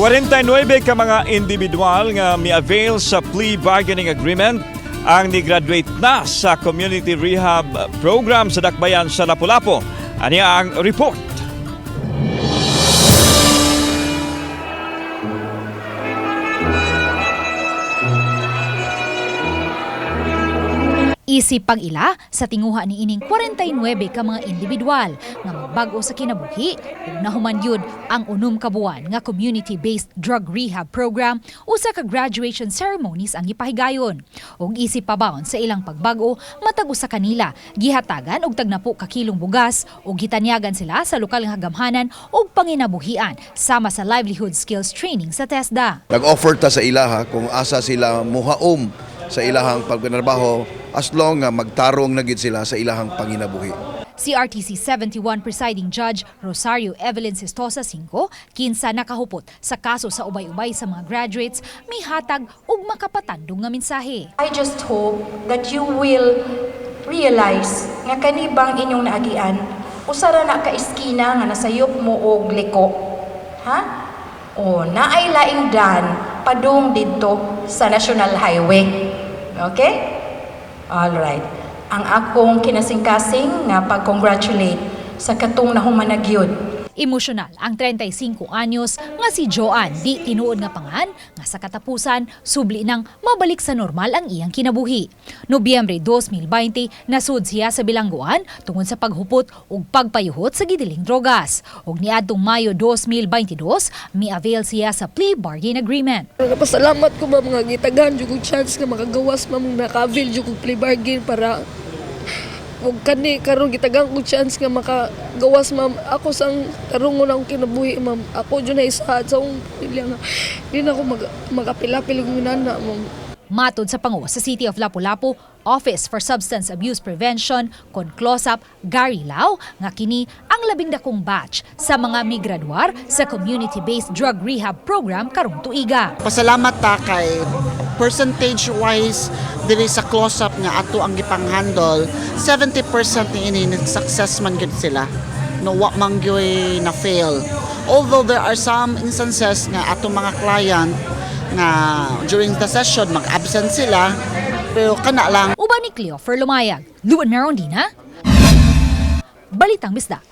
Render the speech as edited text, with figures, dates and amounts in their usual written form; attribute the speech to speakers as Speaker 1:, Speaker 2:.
Speaker 1: 49 ka mga individual nga mi-avail sa plea bargaining agreement ang ni-graduate na sa community rehab program sa Dakbayan sa Lapu-Lapu. Ania ang report.
Speaker 2: Isip pag-ila sa tinguha ni ining 49 ka mga individual nga magbag-o sa kinabuhi ug nahuman yun ang 6 ka buwan nga community-based drug rehab program, usa ka graduation ceremonies ang gipahigayon. Ug isip pabaon sa ilang pagbag-o, matag usa kanila gihatagan og tagnapo ka kilong bugas ug gitanyagan sila sa lokal nga gamhanan ug panginabuhian sama sa livelihood skills training sa TESDA.
Speaker 3: Nag-offer ta sa ilaha kung asa sila muhaom sa ilahang pagpanarbaho as long nga magtarong na gid sila sa ilahang panginabuhi.
Speaker 2: CRTC 71 Presiding Judge Rosario Evelyn Sistosa V, kinsa nakahupot sa kaso sa ubay-ubay sa mga graduates, mihatag og makapatandong nga mensahe.
Speaker 4: I just hope that you will realize nga kanibang inyong naagian, usa ra na ka iskina nga nasayop mo og liko. Ha? O naay laing dan padung didto sa National Highway. Okay? All right. Ang akong kinasingkasing nga pag-congratulate sa katong nahuman na gyud.
Speaker 2: Emosyonal ang 35 anyos nga si Joanne, di tinuod nga pangan, nga sa katapusan subli nang mabalik sa normal ang iyang kinabuhi. Nobyembre 2020, nasud siya sa bilangguan tungod sa paghupot ug pagpayuhot sa gidiling drogas. Ug niadtong Mayo 2022, mi-avail siya sa plea bargain agreement.
Speaker 5: Nagpasalamat ko, ma'am, nga gitagan jud kog chance nga makagawas, ma'am, naka-avail jud kog plea bargain para ug kani karon gitagan ko chance nga makagawas, ma'am. Ako sang tarungon akong kinabuhi, ma'am. Ako jud na isaad sa akong pamilya nga di na ako magapil-apil og nana, ma'am.
Speaker 2: Matod sa pango sa City of Lapu-Lapu, Office for Substance Abuse Prevention, kon close-up Gary Lau, nga kini ang labing dakong batch sa mga migraduar sa community-based drug rehab program karong tuiga.
Speaker 6: Pasalamat ta kay percentage-wise diri sa close-up nga ato ang gipang-handle, 70% ni ini success man gyud sila. No, wa man gyud na fail. Although there are some instances nga ato mga client nga during the session mag-absent sila, pero kana lang.
Speaker 2: Uban ni Cleofer Lumayag, Luan Merondina, Balitang Bisdak.